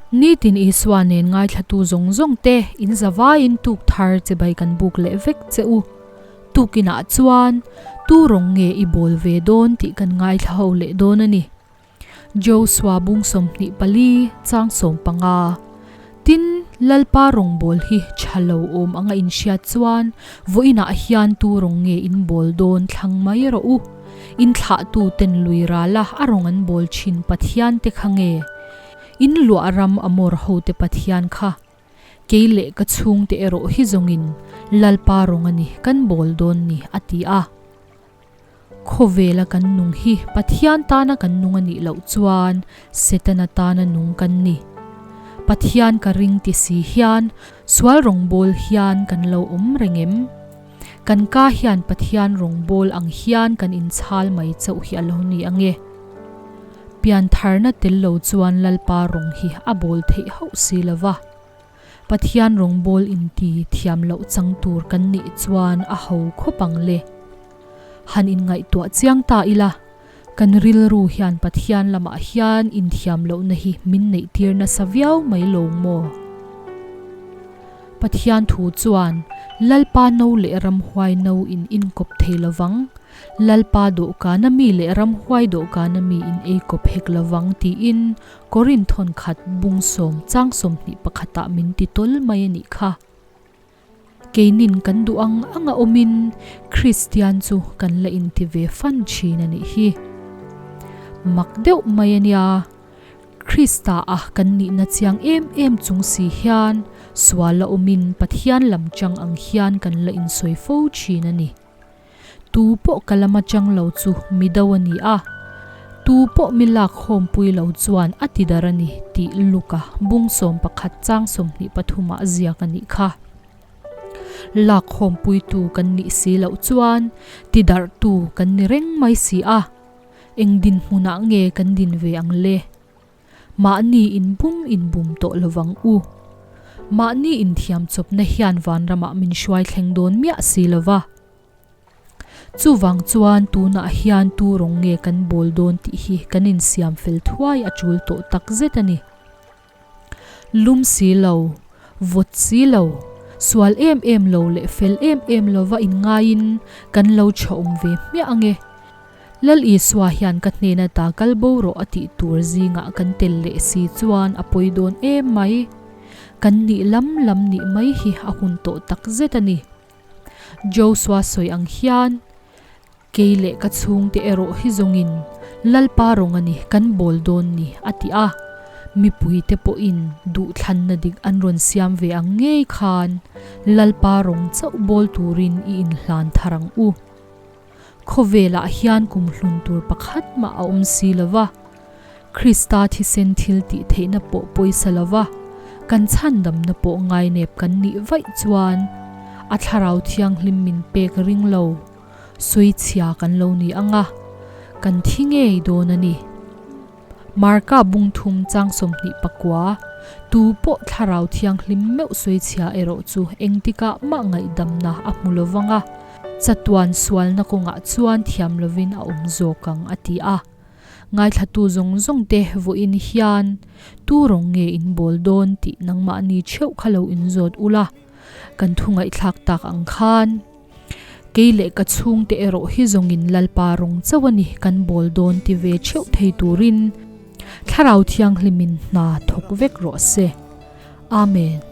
Nitin Isua nen ngaithlatu zawng zawng te in zavaiin tuk thar chibai kan buk leh vek che u. Tukinah chuan tu rawng nge i bawl ve dawn tih kan ngaithla ho leh dawn a ni. Josua bung 24 chang 15. Tin, Lalpa rawngbawl hi tha lo awm anga inhriat chuan vawiinah hian tu rawng nge in bawl dawn thlang mai rawh u. In thlahtu ten lui rala a rawng an bawl thin Pathian te kha nge? In luah ram Amor hote Pathian kha? Kei leh ka chhungte erawh hi zawngin Lalpa rawng a ni kan bawl dawn ni a ti a. Khawvela kan nung hi Pathian tana kan nung a nih loh chuan Setana tana nung kan ni. Pathian ka ring ti si hian sual rawngbawl hian kan lo awm reng em? Kan ka hian Pathian rawngbawl ang hian kan inchhal mai chauh hi a lo ni ange. Piantharna tel lo chuan Lalpa rawng hi a bawl theih hauh si lova. Pathian rawngbawl inti thiam loh chang tur kan nih chuan a ho khawp ang le. Han inngaihtuah chiang ta ila, kan rilru hian Pathian lamah hian inthiam lohna hi min neihtir nasa viau mai lo maw? Pathian thu chuan Lalpa no leh ramhuai no in inkawp thei lovang, Lalpa dawhkana mi leh ramhuai dawhkana mi in eikawp hek lovang tiin Korin thawnkhat bung sawm chang 21 ah min ti tawl mai a nih kha. Keinin kan duh ang anga awmin Kristian chu kan la inti ve fan thin a nih hi. Mak deuh mai a nia. Krista a kan nihna chiang em em chung si hian sual a awmin Pathian lam chang ang hian kan la insawi fo thin a ni. Tu pawh ka lama chang lo chu mi do a ni a, tu pawh mi lak khawmpui lo chuan a ti dar a ni tih Luka bung 11 chang 23 ah ziak a nih kha. Lak khawmpuitu kan nih si loh chuan ti darhtu kan ni reng mai si a, eng dinhmunah nge kan din ve ang le? Mahni inbum inbum tawh lovang u. Mahni inthiam chawpna hian vanramah min hruai thleng dawn miah si lova. Chuvang chuan tunah hian tu rawng nge kan bawl dawn tih hi kan insiam fel thuai a tul tawh takzet a ni. Lum si lo, vawt si lo, sual em em lo leh fel em em lova inngaiin kan lo tha awm ve hmiah ange. Lal Isua hian ka hnena ta kal bo rawh a tih tur zingah kan tel leh si chuan a pawi dawn em mai. Kan nih lam lam nih mai hi a hun tawh takzet a ni. Josua sawi ang hian, Kei leh ka chhungte erawh hi zawngin Lalpa rawng a ni kan bawl dawn ni a ti a. Mipuite pawhin duhthlanna dik an rawn siam ve ang ngei khan Lalpa rawng chauh bawl turin i inhlan thar ang u. Khawvelah hian kum hlun tur pakhat mah a awm si lo va, Krista thisen thil tih theihna pawh pawisa lo va, kan chhandamna pawh ngainep kan nih vaih chuan a Thlarau Thianghlim min pek ring lo, sawichhia kan lo ni ang a, kan thi ngei dawn a ni. Marka bung thum chang 29, Tu pawh Thlarau Thianghlim meuh sawichhia erawh chu engtikah mah ngaihdamna a hmu lo vang a, chatuan sualna kawngah chuan thiam lovin a awm zawk ang a ti a. Ngaithlatu zawng zawng te vawiin hian tu rawng nge in bawl dawn tih nangmahni theuh kha lo inzawt ula, kan thu ngaihthlak tak ang khan. Kei leh ka chhungte erawh hi zawngin Lalpa rawng chauh a ni kan bawl dawn ti ve theuh thei turin Thlarau Thianghlimin hna thawk vek rawh se. Amen.